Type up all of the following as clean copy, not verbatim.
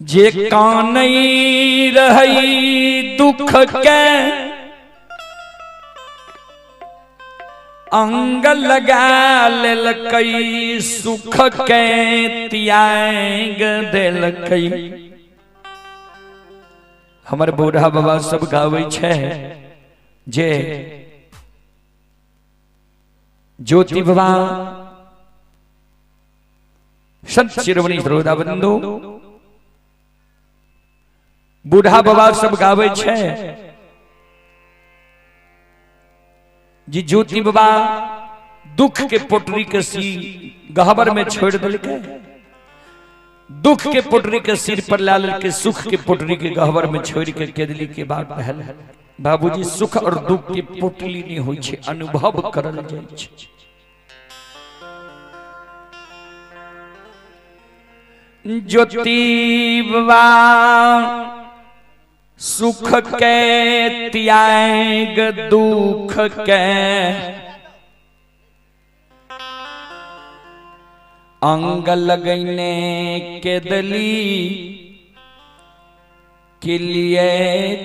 जे कानै रहै दुख के अंग लगा लेलकै, सुख के त्याग देलकै। हमर बूढ़ा बाबा सब गाबै छै जे ज्योति बाबा संत शिरोमणि श्रोता बंधु बूढ़ा बाबा सब गाबै छै जी ज्योति बाबा दुख के पोटरी के सी गहबर में छोड़ देलकै, दुख के पोटरी के सिर पर ला लेलकै, सुख के पोटरी के गहबर में छोड़ के केदली के बाद पहल। बाबूजी सुख और दुख के पोटली नहीं होइ छै, अनुभव करल जाइ छै। ज्योति बाबा सुख के त्याग दुख के अंग लगने के दली के लिए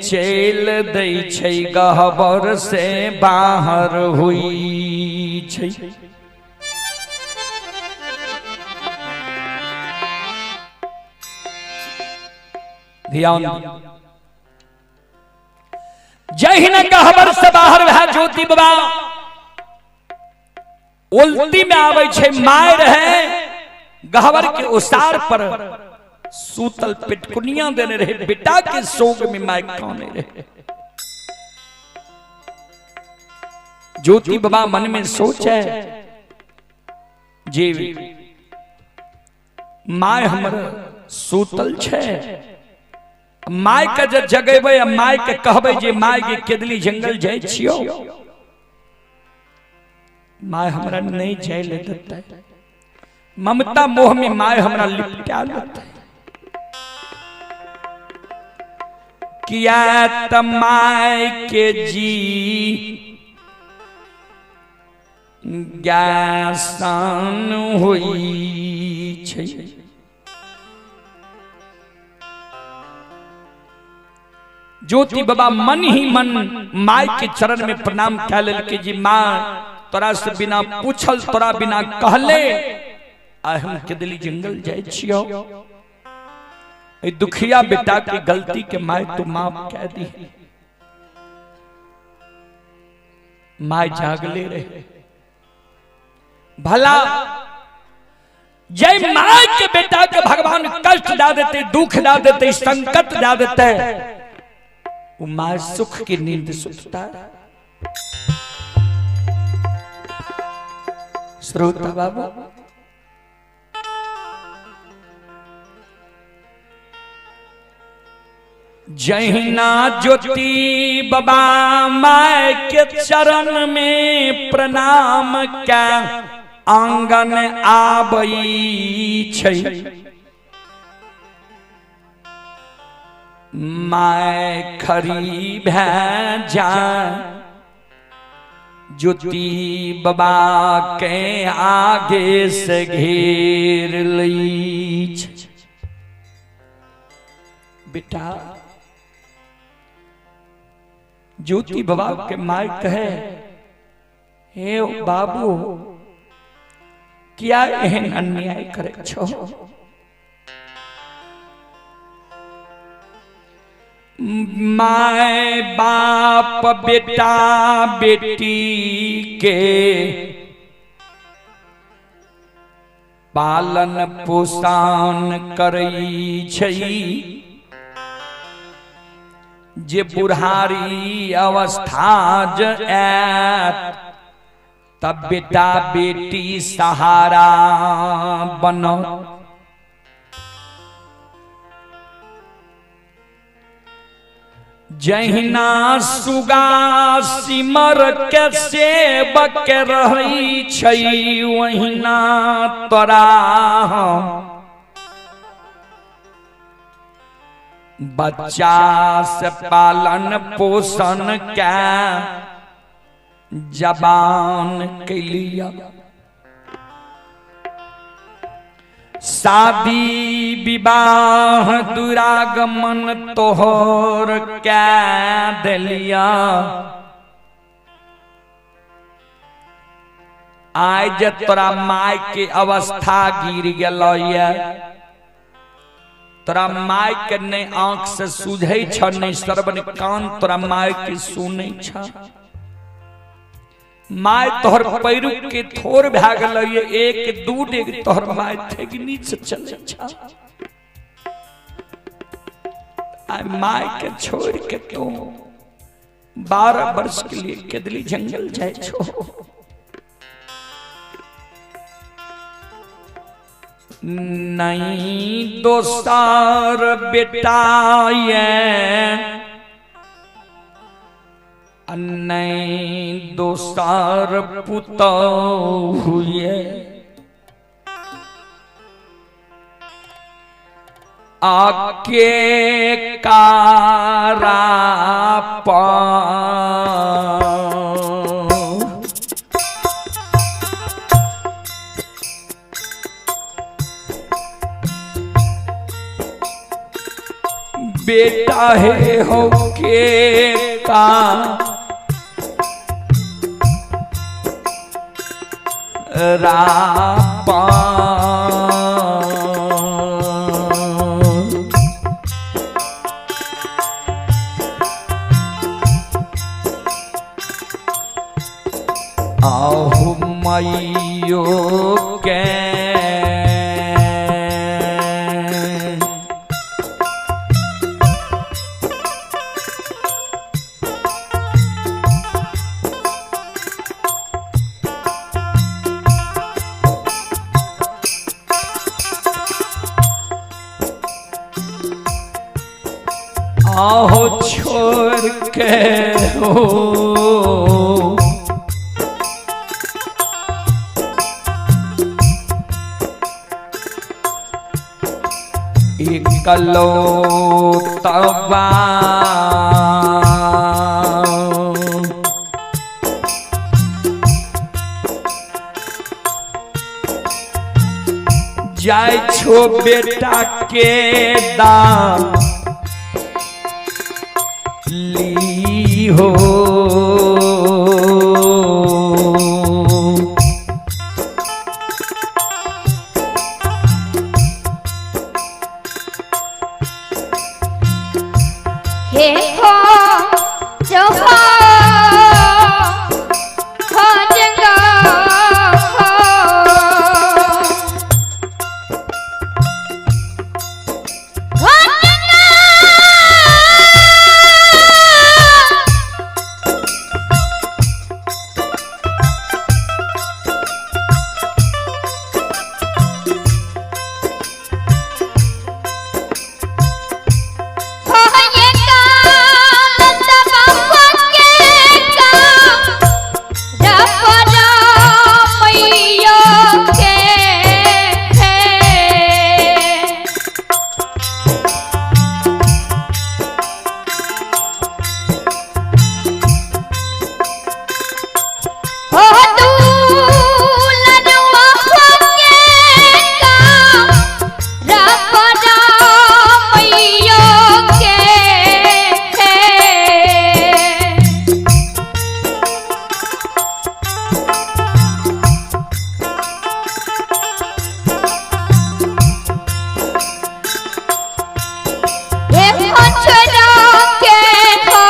चल दै छै, गहबर से बाहर हुई छै। ध्यान जहिना गहबर से बाहर भए ज्योति बाबा उल्टी में आबै छै, my रहे गहबर के उसार पर सूतल पिटकुनिया देने रहे, बेटा के शोक में my काने रहे। ज्योति बाबा मन में सोचे जे my हमर सूतल छै, my के जे जगेबै आ my के कहबै जे my के केदली जंगल जाइ छियौ, my हमरा नहीं जाय ले देतै, ममता मोह में my हमरा लिपटा लेतै। किया त my के जी ज्ञान होई छै। ज्योति बाबा मन ही मन my के चरण में प्रणाम कह लेलकै जी माँ तोरा से बिना पूछल तोरा बिना कहले आइ हम केदली जंगल जाइ छियौ, दुखिया बेटा की गलती के my तू माफ कह दी। My जागले रहे। भला जय my के बेटा के भगवान कष्ट दा देते, दुख दा देते, संकट दा देते, वो my सुख की नींद सुतता। श्रोता बाबा जहिना ज्योति बाबा my के चरण में प्रणाम के आंगन आबै छै, my खरी भै जा ज्योति बाबा के आगे से घेर लै छै। बेटा ज्योति बाबा के my कहे हे बाबू क्या एहन अन्याय करे छो, my बाप बेटा बेटी के पालन पोषण करै छै, जे बुढ़ारी अवस्था ज आयत तब बेटा बेटी सहारा बनो। जहिना सुगा सिमर के सेवक रहै छै वहिना तोरा बच्चा से पालन पोषण के जबान के लिया। शादी विवाह दुरागमन तोहर कै देलिया। आइ जे तोरा my के अवस्था गिर गेलो ये, तोरा my के नहीं आंख से सूझै छ, नहीं श्रवण कान तोरा my के सुनै छ। My तोहर पैरु के थोर भए गेलो ये, एक दू डेग तोहर my ठेगनी से चलै छ। आइ my के छोड़ के तू 12 वर्ष के लिए केदली जंगल जाय छो। नहीं दोसार बेटा ये, नहीं दोसार पुतोहु ये, आके कारा पा बेटा है हो के का रापा। आहु मैयो के आहो छोड़ के हो एकलो तवा जाय छो बेटा के दाम ली हो। हे हो जो हो हो जंगा हो हो जंगा। हो ये काल तब के का रपरा मैया के है। हो दूलनवा के का रपरा मैया के है। हे हो छोरा के हो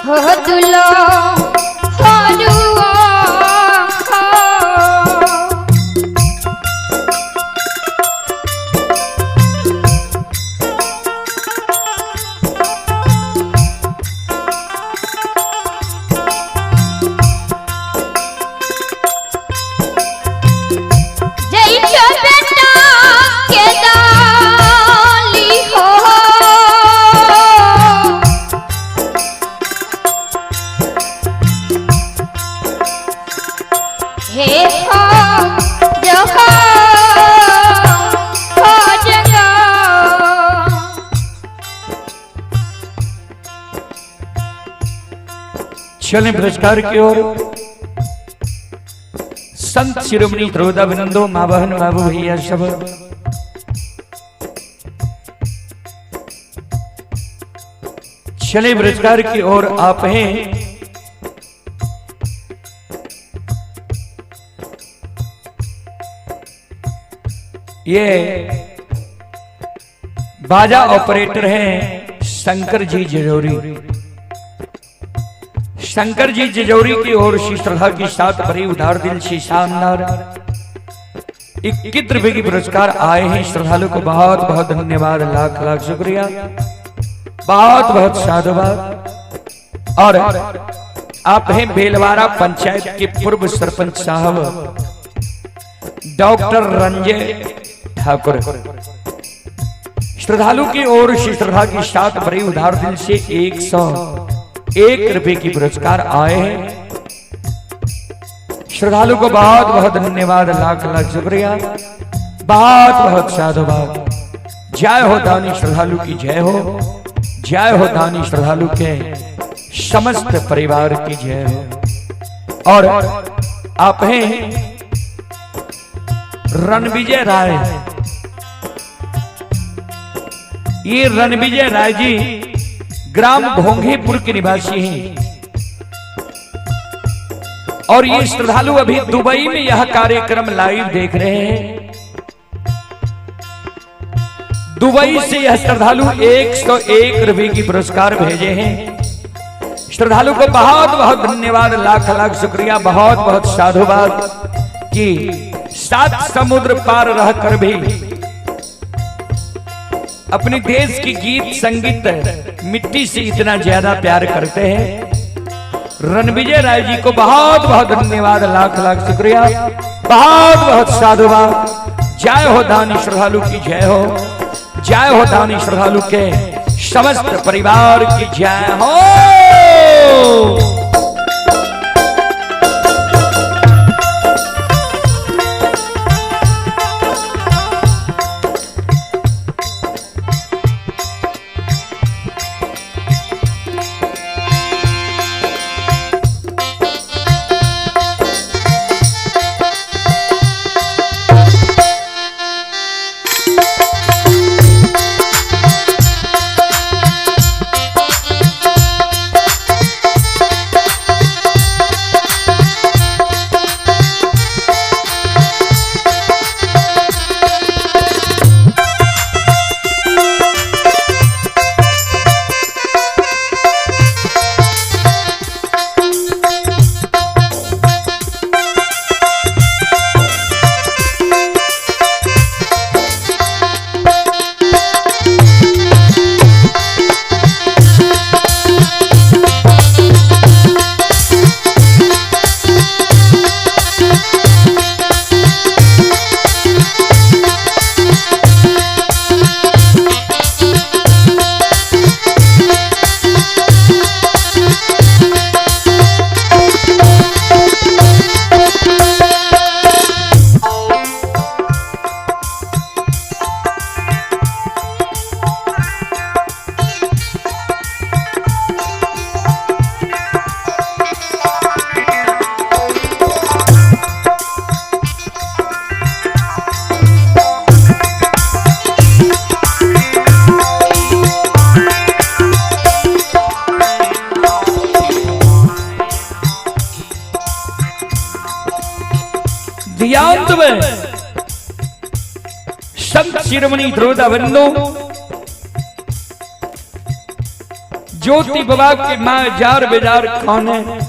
हो दुलो हरुआ हो। जय छो बेटा के दाली हो। चलें पुरस्कार की ओर। संत शिरोमणि ध्रुवदा अभिनंदो, माँ बहन बाबू भैया सब। चले पुरस्कार की ओर। आप हैं ये बाजा ऑपरेटर हैं शंकर जी जजौरी। शंकर जी जजौरी की ओर से श्रद्धा के साथ भरी उधार दिल से शानदार 21 रुपए की पुरस्कार आए हैं। श्रद्धालु को बहुत बहुत धन्यवाद, लाख लाख शुक्रिया, बहुत बहुत साधुवाद। और आप हैं बेलवारा पंचायत के पूर्व सरपंच साहब डॉक्टर रंजय ठाकुर। श्रद्धालु की ओर से श्रद्धा के साथ भरी उधार दिल से 101 रुपए की पुरस्कार आए हैं। श्रद्धालु को बहुत बहुत धन्यवाद, लाख लाख शुक्रिया, बहुत बहुत साधुवाद। जय हो दानी श्रद्धालु की जय हो, जय हो दानी श्रद्धालु के समस्त परिवार की जय हो। और आप हैं रणविजय राय। ये रणविजय राय जी ग्राम घोंघीपुर के निवासी हैं और ये श्रद्धालु अभी दुबई में यह कार्यक्रम लाइव देख रहे हैं। दुबई से यह श्रद्धालु 101 रुपए की पुरस्कार भेजे हैं। श्रद्धालु को बहुत बहुत धन्यवाद, लाख लाख शुक्रिया, बहुत बहुत साधुवाद कि 7 समुद्र पार रहकर भी अपने देश की गीत संगीत मिट्टी से इतना ज्यादा प्यार करते हैं। रणविजय राय जी को बहुत बहुत धन्यवाद, लाख लाख शुक्रिया, बहुत बहुत साधुवाद। जय हो दानी श्रद्धालु की जय हो, जय हो दानी श्रद्धालु के समस्त परिवार की जय हो। संत शिरोमणि ध्रुवदा बंधु ज्योति बाबा के मां जार बेजार कौन है,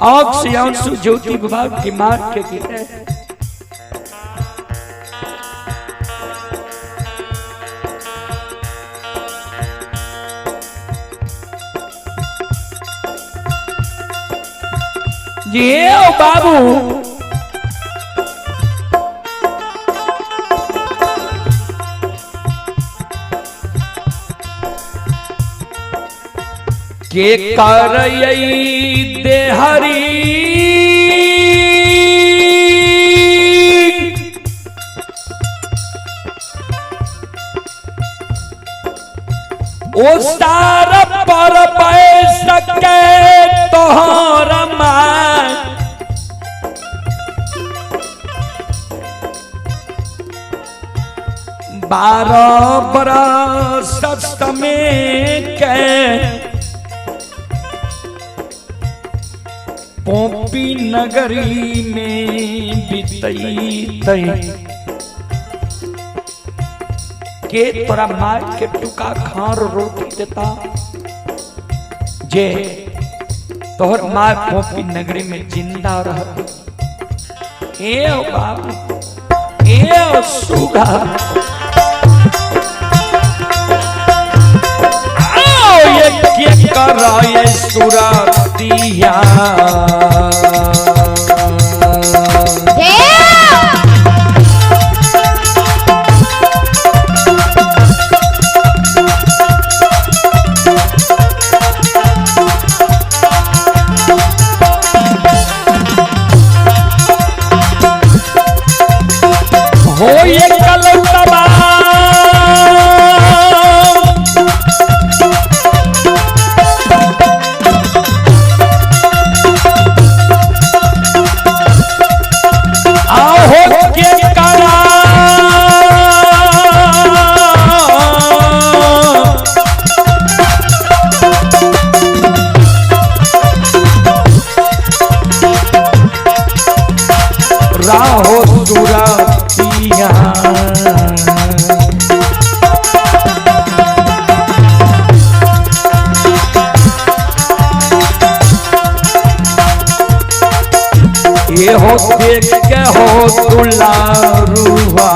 आंख से आंसू ज्योति बाबा की मां के गिरे। जी ओ बाबू, के करई देहरी ओ सार पर पैस के 12 बरस समय के पोपी नगरी में बितई के तोरा मार के टुका खार रोटी देता जे तोहर मार पोपी नगरी में जिंदा रह। ए ओ बाबू, ए ओ सुगा, आओ ये के कराए सुरतिया। हो ये कलौतबा आहो के करा राहो सुरतिया। ये हो देख के हो दुलारुआ।